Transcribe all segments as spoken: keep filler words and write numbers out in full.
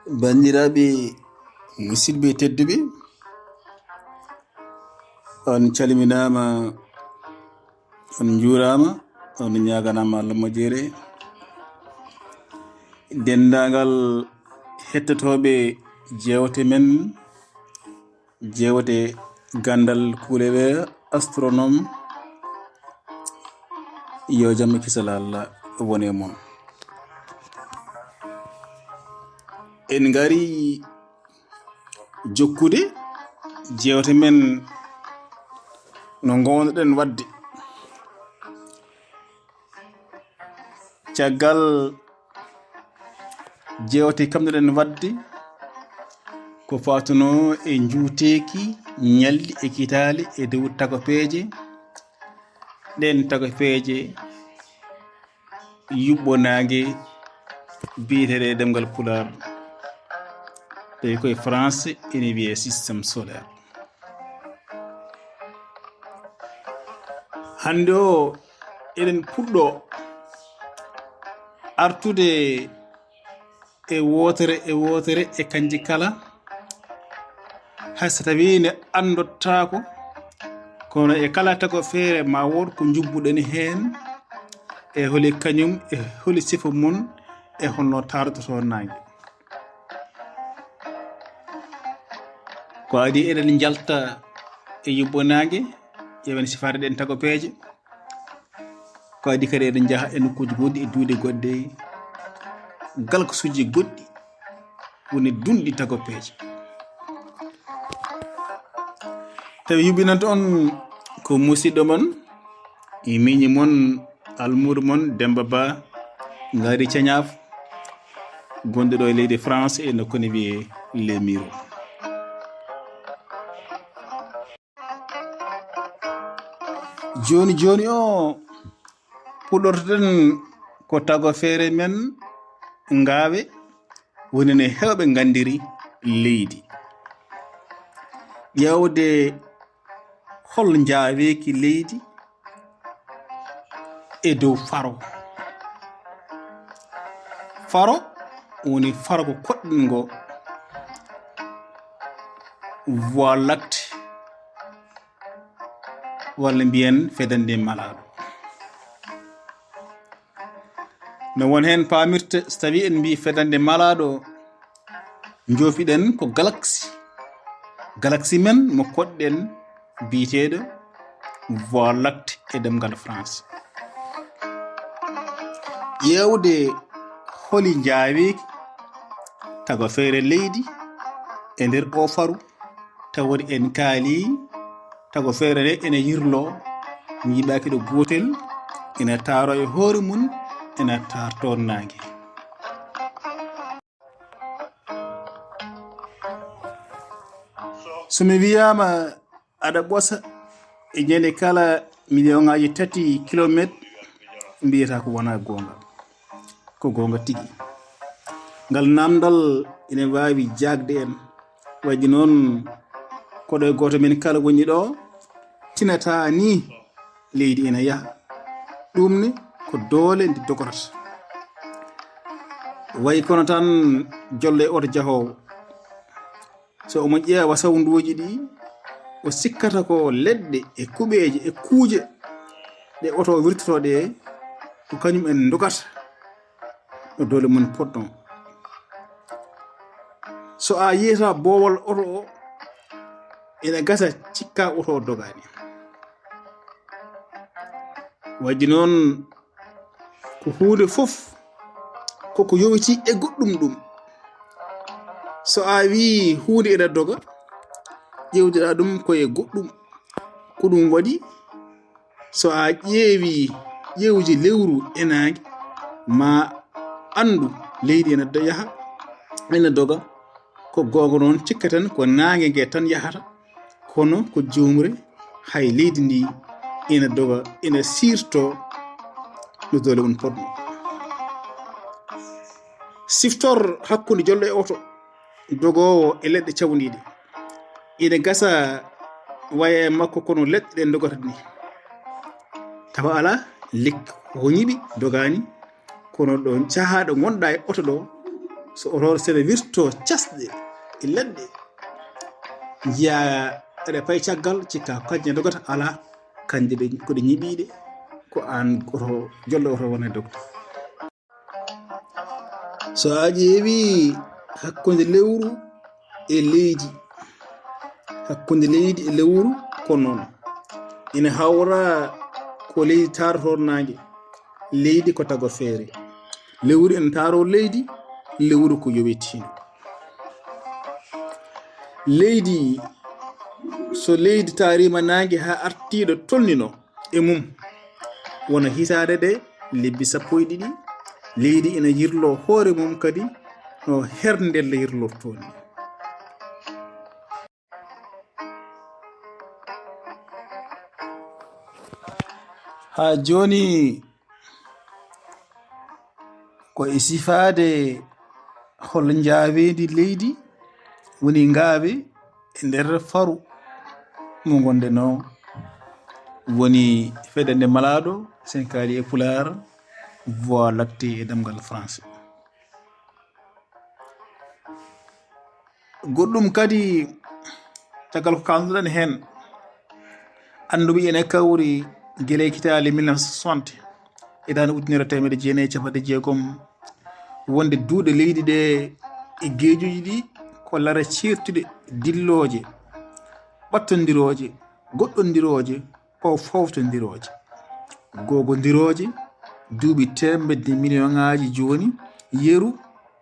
Banndiraaɓe musidɓe tedduɓe, on calminaama, on njuuraama, on ñaaganaama Allah moƴƴere. Denndaangal hettotooɓe jeewte men, jeewte ganndal kuule ɓe astronome, yo jam e kisal Allah wone mon. En ngari jokkude jeewte men no ngoownoɗen waɗde. Caggal jeewte kamɗoɗen waɗde ko faatuno e njuuteeki ñalɗi e kitaale e dow tagopeeje, ɗen tagopeeje yuɓɓo naange biyeteeɗe e ɗemngal Pulaar, tawi koye France ene wiyee système solaire. Hannde o, eɗen puɗɗo artude e wootere e wootere e kanji kala, hay so tawii ne anndotaako, kono e kala tago feere ma wood ko njubbuɗen heen, e holi kañum, e holi sifa mum, e honno taarotoo naange. Ko adii eɗen njalta e yuɓɓo naange, ƴeewen sifaade ɗen tagopeeje. Ko adii kadi eɗen njaha e nokkuuji goɗɗi, e duuɗe goɗɗe, galkasuuji goɗɗi, woni dunɗi tagopeeje. Tawi yuɓɓinanta on ko musiɗɗo mon, e miñi mon, almuudo mon, Demba Ba, Ngari Cañaaf, gonɗo ɗo e leydi France, e nokku ne wiyee Les Mureaux. Jooni jooni o, puɗɗortoɗen ko tago feere men ngaawe, woni ne heewɓe nganndiri leydi. Ƴeewde hol njaaweeki leydi e dow faro. Faro woni fargo koɗɗingo Voie lactée, walla mbiyen fedande malaaɗo. No won heen paamirta, so tawii en mbii fedande malaaɗo, njoofiɗen ko galaxie. Galaxie men mo koɗɗen biyeteeɗo Voie lactée e ɗemngal France. Ƴeewde holi njaaweeki tago feere leydi e nder o faru, tawde en kaali tago feere nde ene yirlo, njiiɓaaki ɗo gootel, ina taaro e hoore mum, ina taarto naange. So mi wiyaama aɗa ɓosa e ñande kala miliyoŋaaji tati kilomeeter, mbiyata ko wonaa goonga. Ko goonga tigi. Ngal naamndal ene waawi jaagde en. Waɗi noon, koɗo e gooto men kala woni ɗo, tinata ni leydi ene yaha. Ɗum ne ko doole ndi dogorata. Wayi kono tan jolle e oto jahoowo. So omo ƴeewa sawnduuji ɗi, o sikkata ko leɗɗe e kuɓeeje e kuuje ɗe oto wirtotoo ɗe, ko kañum en ndogata ɗo doole mum potnoo. So a yiyata boowal oto o, ene gasa cikka oto o dogaani. Waɗi noon, ko huunde fof ko ko yowitii e goɗɗum ɗum. So a wii huunde ene doga, ƴeewdiɗaa ɗum ko e goɗɗum. Ko ɗum waɗi, so a ƴeewi ƴeewji lewru e naange, ma anndu leydi ene do-, yaha, ene doga. Ko goonga noon, cikkaten ko naange nge tan yahata, kono ko juumre, hay leydi ndi ina doga, ina siirto no doole mum potnoo. Siftor hakkunde jollo e oto, dogoowo e leɗɗe cawndiiɗe. Ina gasa waya e makko kono leɗɗe ɗe dogata ni. Tawa alaa, lekki ko ñiɓi dogaani, kono ɗo cahaa ɗo ngonɗaa e oto ɗo, So oto seeɗa wirto casɗe e leɗɗe, njiya eɗe payi caggal, cikka kañje dogata, alaa, kañje ɗe ko ɗe ñiɓiiɗe, ko aan oto jollo oto wone dogde. So a ƴeewi hakkunde lewru e leydi, hakkunde leydi e lewru ko noon. Ina hawra ko leydi taarotoo naange, leydi ko tago feere. Lewru ina taaroo leydi, lewru ko yowitiindu. Leydi, so leydi taariima naange haa artii ɗo tolnino e mum, wona hitaande nde, lebbi sappo e ɗiɗi, leydi ina yirloo hoore mum kadi no herndelle yirlortoo ni. Haa jooni, ko e sifaade hol njaaweendi leydi woni ngaawe e nder faru mo ngonɗen o, woni Fedande Malaaɗo, Senkali e Pulaar, Voie lactée e ɗemngal Faransi. Goɗɗum kadi, caggal ko kaalduɗen heen, annduɓe ene kawri gila e kitaale mille neuf cent soixante, hitaande ujunere teemedde jeenayi e capanɗe jeegom, wonde duuɗe leydi ɗe e geejuuji ɗi ko lare ceertuɗe, dillooje, ɓattondirooje, goɗɗondirooje, paw fawtondirooje, gogondirooje, duuɓi teemedde miliyoŋaaji jooni yeru,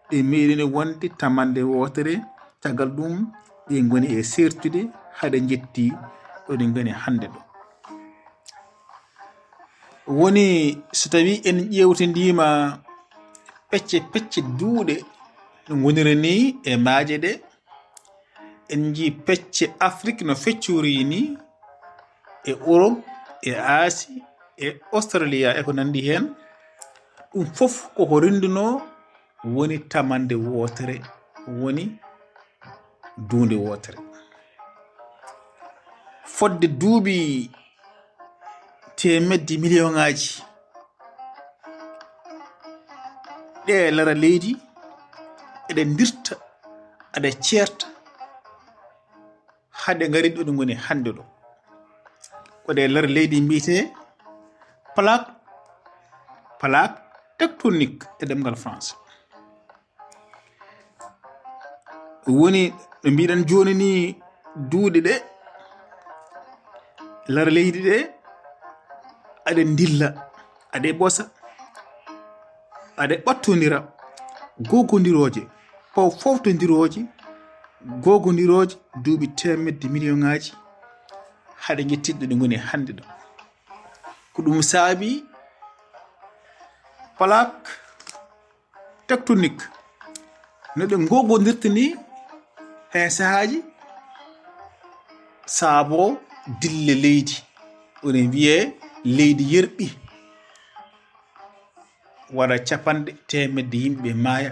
ɗe meeɗino wonde tamannde wootere, caggal ɗum ɗe ngoni e seertude haa ɗe njetti ɗo ɗe ngoni hannde ɗo. Woni so tawii en ƴeewtindiima pecce pecce duuɗe no ngoniri ni e maaje ɗe, en njii pecce Afrik no feccori ni, e Europe, e Asie, e Australia, e ko nanndi heen. Ɗum fof koko renndunoo woni tamannde wootere, woni duunde wootere. Fodde duuɓi teemedde miliyoŋaaji, ɗe lara leydi, eɗe ndirta, eɗe ceerta, haa ɗe ngari ɗo ɗe ngoni hannde ɗo. Ko ɗe lara leydi mbiyetee plaque, plaque tectonique e ɗemngal France. Woni no mbiɗen jooni ni, duuɗe ɗe, lara leydi ɗe, aɗe ndilla, aɗe ɓosa, aɗe ɓattondira, gogondirooje, paw fawtondirooje, gogondirooje duuɓi teemedde miliyoŋaaji, haa ɗe njettii ɗo ɗe ngoni hannde ɗo. Ko ɗum saabi plaque tectonique, no ɗe ngogondirta ni, heen sahaaji, saabo dille leydi, woni wiyee leydi yerɓi, waɗa capanɗe teemedde yimɓe maaya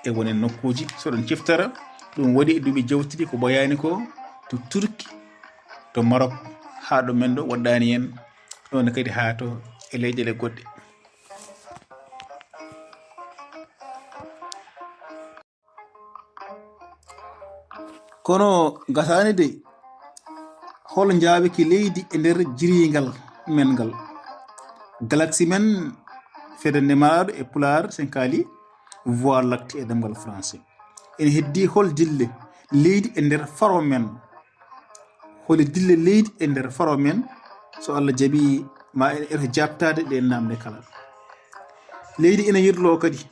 e wone nokkuuji. So ɗum ciftara, ɗum waɗi e duuɓi jawtuɗi ko ɓooyaani ko, to Turki, to Marok, haa ɗo men ɗo waɗɗaani en, ɗoon kadi haa to e leyɗeele goɗɗe. Kono gasaani de, hol njaawiki leydi e nder jiriingal men ngal? Galaxie men, Fedande Malaaɗo e Pulaar, Senkali, Voie lactée e ɗemngal Faransi. Ene heddii hol dille leydi e nder faro men? Holi dille leydi e nder faro men? So Allah jaɓii, ma en eto jaabtaade ɗeen naamne kala. Leydi ina yirloo kadi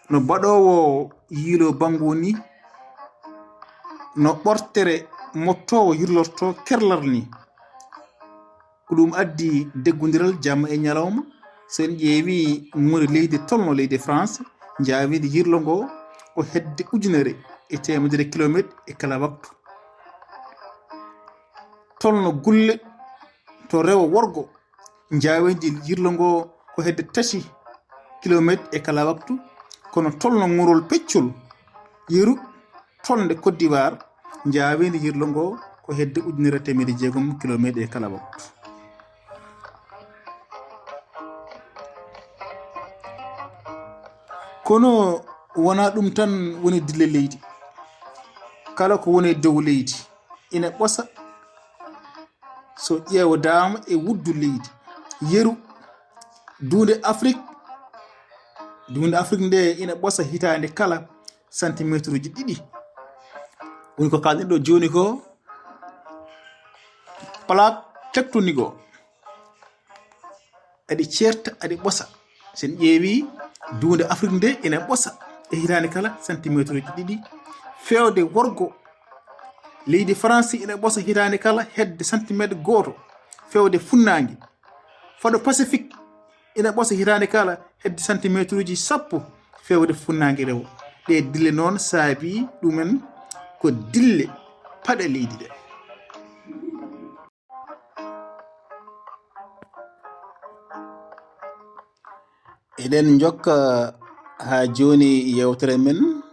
no baɗoowo yiiloo banngu ni, no ɓortere mottoowo yirlortoo kerlal ni. Ko ɗum addi deggondiral jamma e ñalawma. So en ƴeewi ŋuri leydi tolno leydi France, njaawendi yirlo ngo ko hedde ujunere e teemedere kilomeeter e kala waktu. Tolno gulle to rewo worgo, njaawendi yirlo ngo ko hedde tati kilomeeter e kala waktu, kono tolno ŋurol peccol yeru tolnde Côte d'Ivoire, njaawendi yirlo ngo ko hedde ujunere teemedde jeegom kilomeeter e kala waktu. Kono Wonaa ɗum tan woni dille leydi. Kala ko woni e dow leydi ina ɓosa so ƴeewdaama e wuddu leydi. Yeru, duunde Afrik, duunde Afrik nde ina ɓosa hitaande kala santimeetruuji ɗiɗi. Woni ko kaalɗen ɗo jooni ko plaque tectonique o. Aɗi ceerta, aɗi ɓosa. So en ƴeewi, duunde Afrik nde ina ɓosa e hitaande kala santimeetruuji ɗiɗi. Feewde worgo leydi Faransi ina ɓosa hitaande kala hedde santimeeter gooto feewde funnaange. Fado Pasifik ina ɓosa hitaande kala hedde santimeetruuji sappo feewde funnaange rewo. Ɗee dille noon saabii ɗumen ko dille paɗe leydi ɗe. Eɗen njokka haa jooni yeewtere men,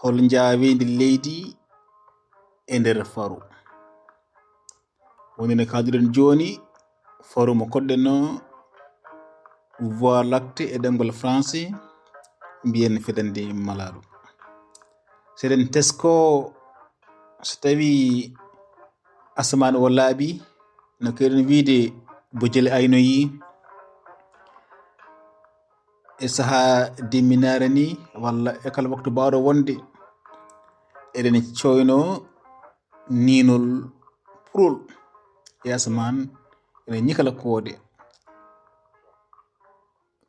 hol njaaweendi leydi e nder faro. Woni no kaalduɗen jooni, faro mo koɗɗen o, Voie lactée e ɗemngal français, mbiyen fedande malaaɗo. So eɗen tesko, so tawii asamaan o laaɓi, no keewɗen wiyde bojel aynoyi, e sahaa dimminaare ni, walla e kala waktu baawɗo wonde, eɗen cooyno niinol purol e asamaan, ene ñikala koode.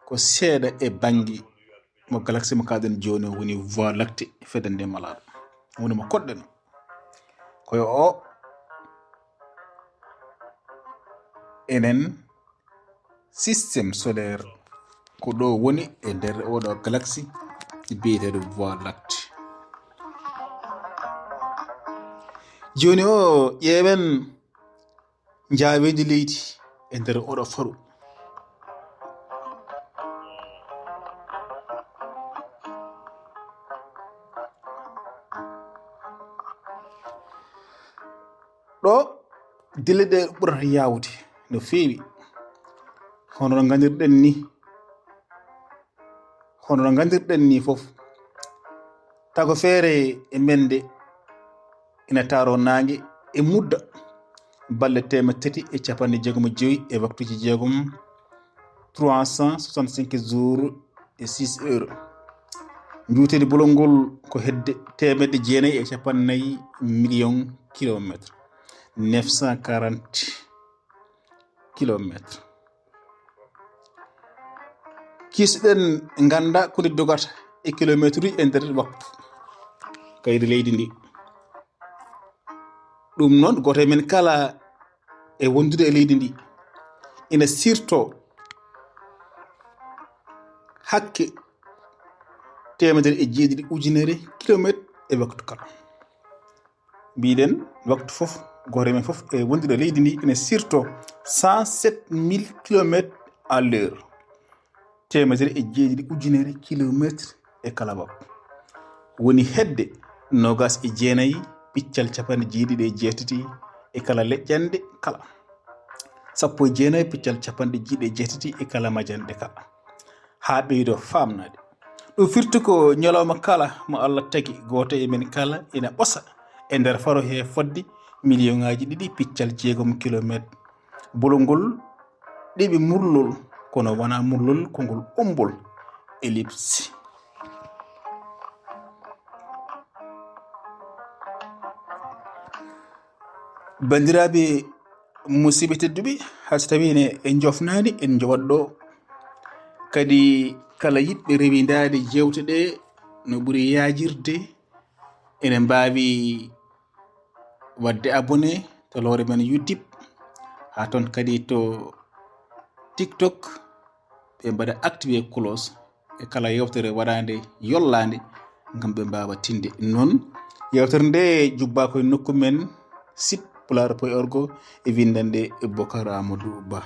Ko seeɗa e bannge mo galaxie mo kaalɗen jooni o woni Voie lactée, fedande malaaɗo. Woni mo koɗɗen. Ko yo o enen système solaire ko ɗo woni e nder oɗo galaxie biyeteeɗo Voie lactée. Jooni o ƴeewen njaaweendi leydi e nder oɗo faro. Ɗo dille ɗe ɓurata yaawde no feewi. Hono no nganndirɗen ni, hono no nganndirɗen ni fof, tago feere e mende ina taaro naange e mudda balɗe teemeɗɗe tati e capanɗe jeegom e joyi e waktuuji jeegom, trois cent soixante-cinq jours et six heures. Njuuteendi bolol ngol ko hedde teemeɗɗe jeenayi e capanɗe nayi million kilomètres, neuf cent quarante kilomètres. Kiisɗen ngannda ko ndi dogata e kilomètre uji e nder waktu. Kayri leydi ndi. Ɗum noon, gooto e men kala e wondude e leydi ndi ina sirto hakke teemedere e jeeɗiɗi ujunere kilomètre e waktu kala. Mbiɗen waktu fof, gooto e men fof e wondude e leydi ndi ina sirto cent sept mille kilomètres à l'heure. Teemedere e jeeɗiɗi ujunere kilomètre e kala waktu. Woni hedde noogaas e jeenayi piccal capanɗe jeeɗiɗi e jeetati e kala leƴƴannde kala. Sappo e jeenayi piccal capanɗe jeeɗiɗi e jeetati e kala majjanɗe kala. Haa ɓeydo faamnaade. Ɗum firti ko ñalawma kala mo Allah tagi, gooto e men kala ina ɓosa e nder faro he fodde miliyoŋaaji ɗiɗi piccal jeegom kilomètre. Bolol ngol ɗiɓi murlol, kono wonaa murlol, ko ngol ombol, ellipse. Banndiraaɓe musidɓe tedduɓe, hay so tawii ne en njofnaani, en njowat ɗo. Kadi kala yiɗɓe rewindaade jeewte ɗe no ɓuri yaajirde, ene mbaawi waɗde abonné to lowre men YouTube, haa toon kadi to TikTok, ɓe mbaɗa activé cloche e kala yeewtere waɗaande yollaande, ngam ɓe mbaawa tinde. Noon, yeewtere nde jubbaa ko e nokku men, site pulaar point org, e winndanɗe Bokar Amadou Ba.